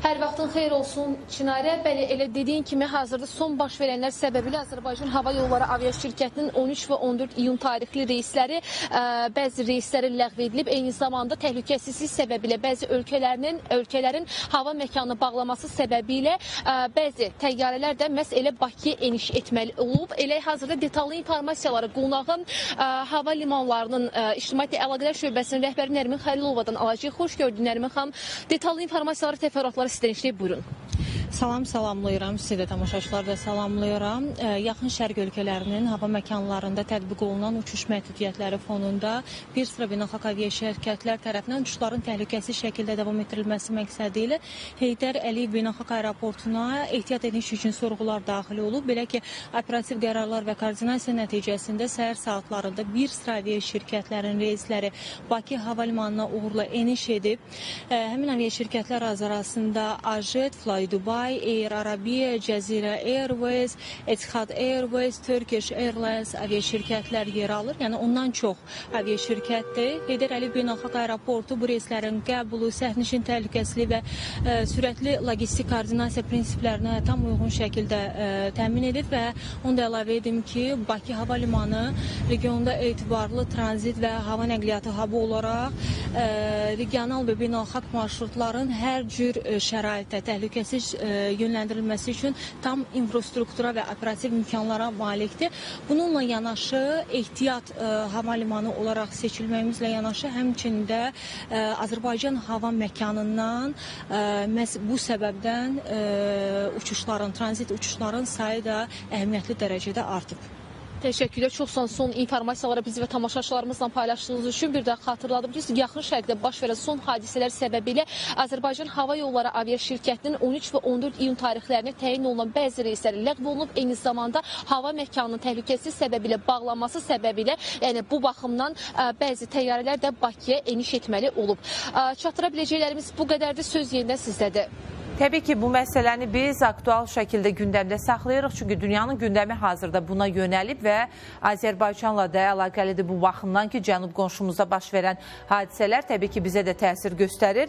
Hər vaxtın xeyir olsun Çinarə. Bəli, elə dediyin kimi hazırda son baş verənlər səbəbilə Azərbaycan Hava Yolları aviaşirkətinin 13 və 14 iyun tarixli reysləri, bəzi reysləri ləğv edilib. Eyni zamanda təhlükəsizlik səbəbilə bəzi ölkələrin hava məkanını bağlaması səbəbilə bəzi təyyarələr də məhz elə Bakıya eniş etməli olub. Elə hazırda detallı informasiyaları qonağım hava limanlarının İctimaiyyətlə Əlaqələr şöbəsinin rəhbəri Nərmin Xəlilovadan alacağıq. Xoş gördük Nərmin xanım. Detallı informasiyaları, təfərrüatları sizdən eşidək, buyurun. Salam, salamlayıram. Sizi də, tamaşaçıları da salamlayıram. Yaxın Şərq ölkələrinin hava məkanlarında tətbiq olunan uçuş məhdudiyyətləri fonunda bir sıra beynəlxalq aviaşirkətlər tərəfindən uçuşların təhlükəsiz şəkildə davam etdirilməsi məqsədi ilə Heydər Əliyev Beynəlxalq Aeroportuna ehtiyat eniş üçün sorğular daxil olub. Belə ki, operativ qərarlar və koordinasiya nəticəsində səhər saatlarında bir sıra aviaşirkətlərin reysləri Bakı Hava Limanına uğurla eniş edib. Həmin aviaşirkətlər arasında Ajet, Fly Dubai, Air Arabia, Cəzirə Airways, Etihad Airways, Turkish Airlines aviaşirkətlər yer alır. Yəni ondan çox aviaşirkətdir. Heydər Əliyev Beynəlxalq Aeroportu bu reyslərin qəbulu, sərnişin təhlükəsizliyi və sürətli logistik koordinasiya prinsiplərinə tam uyğun şəkildə təmin edib və onu da əlavə edim ki, Bakı Hava Limanı regionda etibarlı tranzit və hava nəqliyyatı hub'ı olaraq regional və beynəlxalq marşrutların hər cür şəraitdə təhlükəsiz yönləndirilməsi üçün tam infrastruktura və operativ imkanlara malikdir. Bununla yanaşı ehtiyat hava limanı olaraq seçilməyimizlə yanaşı həmçində Azərbaycan hava məkanından məhz bu səbəbdən uçuşların, tranzit uçuşların sayı da əhəmiyyətli dərəcədə artıb. Təşəkkürlər. Çox sağ olun son informasiyaları bizi və tamaşaçılarımızla paylaşdığınız üçün. Bir daha xatırladım ki, Yaxın Şərqdə baş verən son hadisələr səbəbilə Azərbaycan Hava Yolları aviaşirkətinin 13 və 14 iyun tarixlərinə təyin olunan bəzi reysləri ləğv olunub. Eyni zamanda hava məkanının təhlükəsizlik səbəbilə bağlanması səbəbilə, yəni bu baxımdan bəzi təyyarələr də Bakıya eniş etməli olub. Çatdıra biləcəklərimiz bu qədərdir. Söz yenidən sizdədir. Təbii ki, bu məsələni biz aktual şəkildə gündəmdə saxlayırıq. Çünki dünyanın gündəmi hazırda buna yönəlib və Azərbaycanla da əlaqəlidir bu baxımdan ki, cənub qonşumuzda baş verən hadisələr təbii ki, bizə də təsir göstərir.